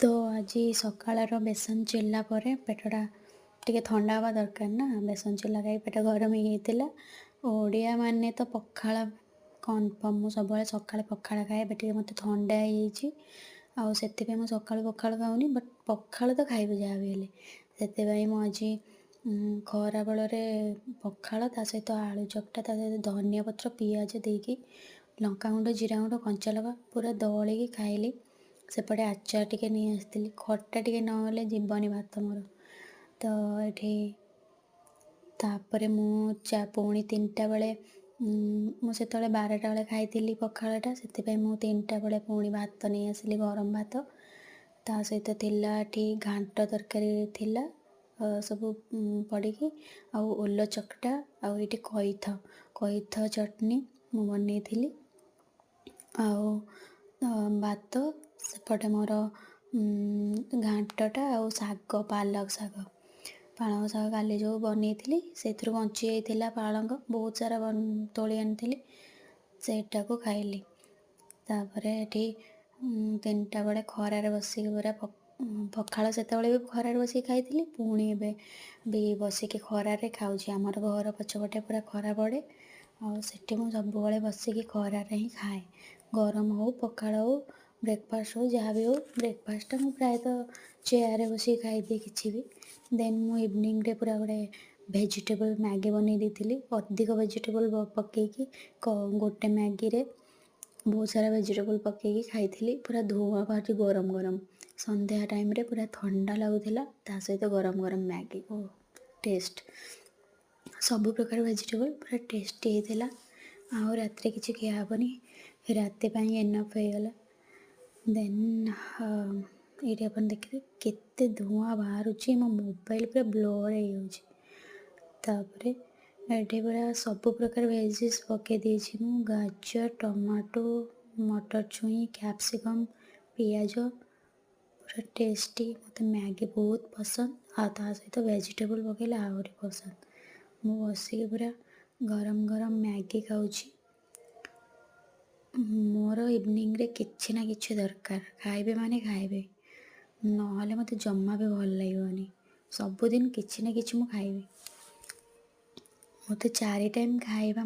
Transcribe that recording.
ତ ଆଜି ସକାଳର ବେସନ ଚିଲ୍ଲା ପରେ ପେଟଟା ଟିକେ ଥଣ୍ଡା ହେବା ଦରକାର ନା। ବେସନ ଚିଲ୍ଲା ଖାଇ ପେଟ ଗରମ ହେଇଯାଇଥିଲା। ଓଡ଼ିଆମାନେ ତ ପଖାଳ କନଫର୍ମ। ମୁଁ ସବୁବେଳେ ସକାଳେ ପଖାଳ ଖାଏ। ଏବେ ଟିକେ ମୋତେ ଥଣ୍ଡା ହେଇଯାଇଛି ଆଉ ସେଥିପାଇଁ ମୁଁ ସକାଳୁ ପଖାଳ ଖାଉନି, ବଟ୍ ପଖାଳ ତ ଖାଇବି ଯାହା ବି ହେଲେ। ସେଥିପାଇଁ ମୁଁ ଆଜି ଖରାବେଳରେ ପଖାଳ, ତା ସହିତ ଆଳୁ ଚକଟା, ତା ସହିତ ଧନିଆ ପତ୍ର, ପିଆଜ ଦେଇକି, ଲଙ୍କାଗୁଣ୍ଡ, ଜିରା ଗୁଣ୍ଡ, କଞ୍ଚା ଲଙ୍କା ପୁରା ଦଳିକି ଖାଇଲି। ସେପଟେ ଆଚାର ଟିକେ ନେଇ ଆସିଥିଲି। ଖଟା ଟିକେ ନହେଲେ ଯିବନି ଭାତ ମୋର। ତ ଏଠି ତାପରେ ମୁଁ ପୁଣି 3ଟା ବେଳେ, ମୁଁ ସେତେବେଳେ 12ଟା ବେଳେ ଖାଇଥିଲି ପଖାଳଟା, ସେଥିପାଇଁ ମୁଁ 3ଟା ବେଳେ ପୁଣି ଭାତ ନେଇ ଆସିଲି, ଗରମ ଭାତ। ତା ସହିତ ଥିଲା ଏଠି ଘାଣ୍ଟ ତରକାରୀ ଥିଲା ସବୁ ପଡ଼ିକି, ଆଉ ଓଲ ଚକଟା, ଆଉ ଏଇଠି କଇଥ ଚଟଣି ମୁଁ ବନେଇଥିଲି, ଆଉ ଭାତ। ସେପଟେ ମୋର ଘାଣ୍ଟଟା ଆଉ ଶାଗ, ପାଲକ ଶାଗ, ପାଳଙ୍ଗ ଶାଗ କାଲି ଯେଉଁ ବନେଇଥିଲି, ସେଇଥିରୁ ବଞ୍ଚି ଯାଇଥିଲା ପାଳଙ୍ଗ, ବହୁତ ସାରା ତୋଳି ଆଣିଥିଲି, ସେଇଟାକୁ ଖାଇଲି। ତାପରେ ଏଠି 3ଟା ବେଳେ ଖରାରେ ବସିକି ପୁରା ପଖାଳ ସେତେବେଳେ ବି ଖରାରେ ବସିକି ଖାଇଥିଲି, ପୁଣି ଏବେ ବି ବସିକି ଖରାରେ ଖାଉଛି। ଆମର ଘର ପଛପଟେ ପୁରା ଖରା ପଡ଼େ ଆଉ ସେଠି ମୁଁ ସବୁବେଳେ ବସିକି ଖରାରେ ହିଁ ଖାଏ। ଗରମ ହଉ, ପଖାଳ ହଉ, ବ୍ରେକଫାଷ୍ଟ ହଉ, ଯାହା ବି ହଉ। ବ୍ରେକଫାଷ୍ଟଟା ମୁଁ ପ୍ରାୟତଃ ଚେୟାରରେ ବସିକି ଖାଇଦିଏ କିଛି ବି। ଦେନ୍ ମୁଁ ଇଭିନିଂରେ ପୁରା ଗୋଟେ ଭେଜିଟେବଲ୍ ମ୍ୟାଗି ବନେଇ ଦେଇଥିଲି, ଅଧିକ ଭେଜିଟେବଲ୍ ପକେଇକି। ଗୋଟେ ମ୍ୟାଗିରେ ବହୁତ ସାରା ଭେଜିଟେବଲ୍ ପକେଇକି ଖାଇଥିଲି। ପୁରା ଧୂଆଁ ବାହାରୁଛି ଗରମ ଗରମ। ସନ୍ଧ୍ୟା ଟାଇମ୍ରେ ପୁରା ଥଣ୍ଡା ଲାଗୁଥିଲା, ତା ସହିତ ଗରମ ଗରମ ମ୍ୟାଗି ଓ ଟେଷ୍ଟ, ସବୁ ପ୍ରକାର ଭେଜିଟେବଲ୍ ପୁରା ଟେଷ୍ଟି ହେଇଥିଲା। ଆଉ ରାତିରେ କିଛି ଖିଆ ହେବନି, ରାତି ପାଇଁ ଏନଫ୍ ହେଇଗଲା। ଦେନ୍ ଏଇଠି ଆପଣ ଦେଖିବେ କେତେ ଧୂଆଁ ବାହାରୁଛି, ମୋ ମୋବାଇଲ ପୁରା ବ୍ଲର୍ ହେଇଯାଉଛି। ତାପରେ ଏଠି ପୁରା ସବୁ ପ୍ରକାର ଭେଜିସ୍ ପକେଇ ଦେଇଛି ମୁଁ, ଗାଜର, ଟମାଟୋ, ମଟର ଛୁଇଁ, କ୍ୟାପ୍ସିକମ୍, ପିଆଜ। ପୁରା ଟେଷ୍ଟି। ମୋତେ ମ୍ୟାଗି ବହୁତ ପସନ୍ଦ ଆଉ ତା ସହିତ ଭେଜିଟେବଲ୍ ପକେଇଲେ ଆହୁରି ପସନ୍ଦ। ମୁଁ ବସିକି ପୁରା ଗରମ ଗରମ ମ୍ୟାଗି ଖାଉଛି। ମୋର ଇଭିନିଂରେ କିଛି ନା କିଛି ଦରକାର, ଖାଇବେ ମାନେ ଖାଇବେ, ନହେଲେ ମୋତେ ଜମା ବି ଭଲ ଲାଗିବନି। ସବୁଦିନ କିଛି ନା କିଛି ମୁଁ ଖାଇବି। ମୋତେ 4 ଟାଇମ୍ ଖାଇବା